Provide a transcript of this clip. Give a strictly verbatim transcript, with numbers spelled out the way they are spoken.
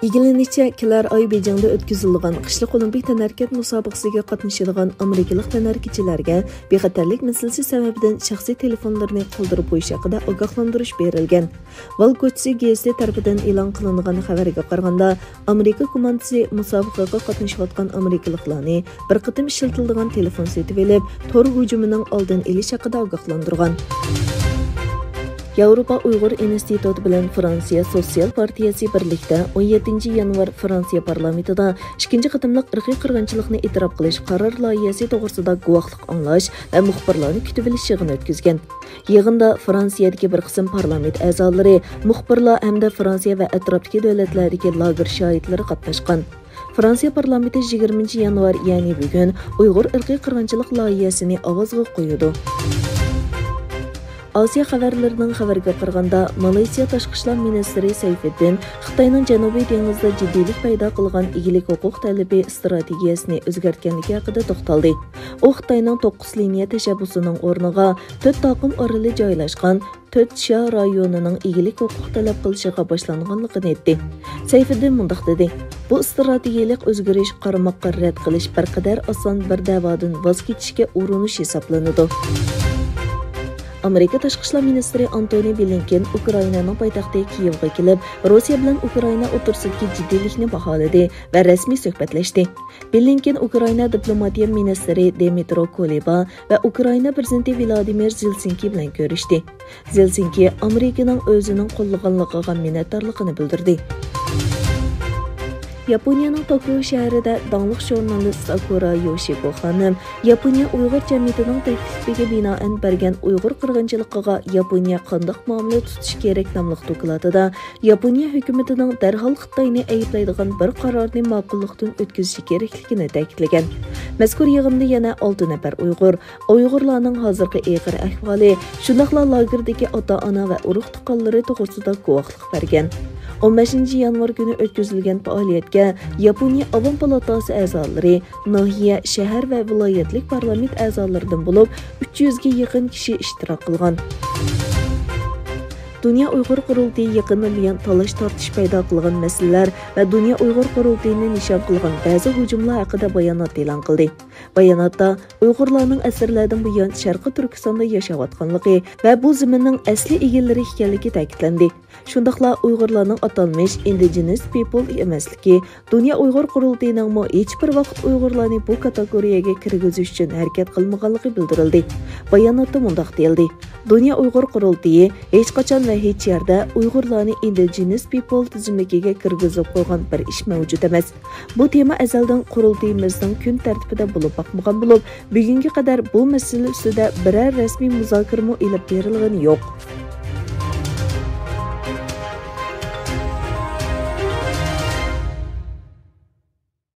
ئىگىلىنىشىچە، كېلەر ئاي بېيجىڭدا ئۆتكۈزۈلىدىغان قىشلىق ئولىمپىك تەنھەرىكەت مۇسابىقىسىگە قاتنىشىدىغان ئامېرىكىلىق تەنھەرىكەتچىلەرگە بىخەتەرلىك مەسىلىسى سەۋەبىدىن شەخسىي تېلېفونلىرىنى قالدۇرۇپ قويۇش ھەققىدە ئاگاھلاندۇرۇش بېرىلگەن. ۋال گوچىسى گېزىتى تەرىپىدىن ئېلان قىلىنغان خەۋەرگە قارىغاندا، ئامېرىكا كوماندىسى مۇسابىقىگە قاتنىشىۋاتقان ئامېرىكىلىقلارنى بىر قېتىم ئىشلىتىلىدىغان تېلېفون سېتىۋېلىپ، تور ھۇجۇمىنىڭ ئالدىنى ئېلىش ھەققىدە ئاگاھلاندۇرغان. ياۋروپا ئۇيغۇر ئىنستىتۇتى بىلەن فرانسىيە سوتسىيال پارتىيەسى بىرلىكتە ئون يەتتىنچى يانۋار فرانسىيە پارلامېنتىدا ئىككىنچى قېتىملىق ئىرقىي قىرغىنچىلىقنى ئېتىراپ قىلىش قارار لايىھەسى توغرىسىدا گۇۋاھلىق ئاڭلاش ۋە مۇخبىرلارنى كۈتۈۋېلىش يىغىنى ئۆتكۈزگەن. يىغىندا فرانسىيەدىكى بىر قىسىم پارلامېنت ئەزالىرى، مۇخبىرلار ھەمدە فرانسىيە ۋە ئەتراپتىكى دۆلەتلەردىكى لاگېر شاھىتلىرى قاتناشقان. فرانسىيە پارلامېنتى يىگىرمىنچى يانۋار، يەنى بۈگۈن، ئۇيغۇر ئىرقىي قىرغىنچىلىق لايىھەسىنى ئاۋازغا قويىدۇ. ئاسىيا خەۋەرلىرىنىڭ خەۋىرىگە قارىغاندا، مالايسىيا تاشقى ئىشلار مىنىستىرى سەيفىددىن خىتاينىڭ جەنۇبىي دېڭىزدا جىددىيلىك پەيدا قىلغان ئىگىلىك ھوقۇق تەلىپى ئىستراتېگىيەسىنى ئۆزگەرتكەنلىكى ھەققىدە توختالدى. ئۇ خىتاينىڭ توققۇز لىنىيە تەشەببۇسىنىڭ ئورنىغا تۆت تاقىم ئارىلى جايلاشقان تۆت شيا رايونىنىڭ ئىگىلىك ھوقۇق تەلەپ قىلىشىغا باشلانغانلىقىنى ئېيتتى. سەيفىددىن مۇنداق دېدى، بۇ ئىستراتېگىيەلىك ئۆزگىرىش قارىماققا رەت قىلىش بىر قەدەر ئاسان بىر دەۋادىن ۋاز كېچىشكە ئۇرۇنۇش ھېسابلىنىدۇ. ئامېرىكا تاشقى ئىشلار مىنىستىرى ئانتونى بلىنكېن ئۇكرائىنانىڭ پايتەختى كىيېۋغا كېلىپ، روسىيە بىلەن ئۇكرائىنا ئوتتۇرىسىدىكى جىددىيلىكنى باھالىدى ۋە رەسمىي سۆھبەتلەشتى. بلىنكېن ئۇكرائىنا دىپلوماتىيە مىنىستىرى دىمىترو كۇلېبا ۋە ئۇكرائىنا پىرېزىدېنتى ۋىلادىمىر زېلېنسكىي بىلەن كۆرۈشتى. زېلېنسكىي ئامېرىكىنىڭ ئۆزىنىڭ قوللىغانلىقىغا مىننەتدارلىقىنى بىلدۈردى. ياپونىيەنىڭ توكيو شەھىرىدە داڭلىق ژۇرنالىست ساكۇرا يوشىكو خانىم ياپونىيە ئۇيغۇر جەمئىيىتىنىڭ تەكلىپىگە بىنائەن بەرگەن ئۇيغۇر قىرغىنچىلىقىغا ياپونىيە قانداق مۇئامىلە تۇتۇشى كېرەك ناملىق دوكلاتىدا ياپونىيە ھۆكۈمىتىنىڭ دەرھال خىتاينى ئەيىبلەيدىغان بىر قارارنى ماقۇللۇقتىن ئۆتكۈزۈشى كېرەكلىكىنى تەكىتلىگەن. مەزكۇر يىغىندا يەنە ئالتە نەپەر ئۇيغۇر، ئۇيغۇرلارنىڭ ھازىرقى ئېغىر ئەھۋالى، شۇنداقلا لاگېردىكى ئاتا-ئانا ۋە ئۇرۇق-تۇغقانلىرى توغرىسىدا گۇۋاھلىق بەرگەن. ئون بەشىنچى يانۋار كۈنى ئۆتكۈزۈلگەن پائالىيەتكە ياپونىيە ئاۋام پالاتاسى ئەزالىرى، ناھىيە، شەھەر ۋە ۋىلايەتلىك پارلامېنت ئەزالىرىدىن بولۇپ ئۈچ يۈزگە يېقىن كىشى ئىشتىراك قىلغان. دۇنيا ئۇيغۇر قۇرۇلتىيى يېقىندىن بۇيان تالاش-تارتىش پەيدا قىلغان مەسىلىلەر ۋە دۇنيا ئۇيغۇر قۇرۇلتىيىنى نىشان قىلغان بەزى ھۇجۇملار ھەققىدە بايانات ئېلان قىلدى. باياناتتا ئۇيغۇرلارنىڭ ئەسىرلەردىن بۇيان شەرقىي تۈركىستاندا ياشاۋاتقانلىقى ۋە بۇ زېمىننىڭ ئەسلىي ئىگىلىرى ئىكەنلىكى تەكىتلەندى. شۇنداقلا ئۇيغۇرلارنىڭ ئاتالمىش ئىندىجېنىس پىپل ئەمەسلىكى، دۇنيا ئۇيغۇر قۇرۇلتىيىنىڭمۇ ھېچبىر ۋاقىت ئۇيغۇرلارنى بۇ كاتېگورىيەگە كىرگۈزۈش ئۈچۈن ھەرىكەت قىلمىغانلىقى بىلدۈرۈلدى. باياناتتا مۇنداق دېيىلدى، دۇنيا ئۇيغۇر قۇرۇلتىيى ھېچقاچان ۋە ھېچ يەردە ئۇيغۇرلارنى ئىندىجېنس پىپل تىزىملىكىگە كىرگۈزۈپ قويغان بىر ئىش مەۋجۇت ئەمەس. بۇ تېما ئەزەلدىن قۇرۇلتىيىمىزنىڭ كۈن تەرتىپىدە بولۇپ باقمىغان بولۇپ، بۈگۈنگە قەدەر بۇ مەسىلە ئۈستىدە بىرەر رەسمىي مۇزاكىرىمۇ ئېلىپ بېرىلغىنى يوق.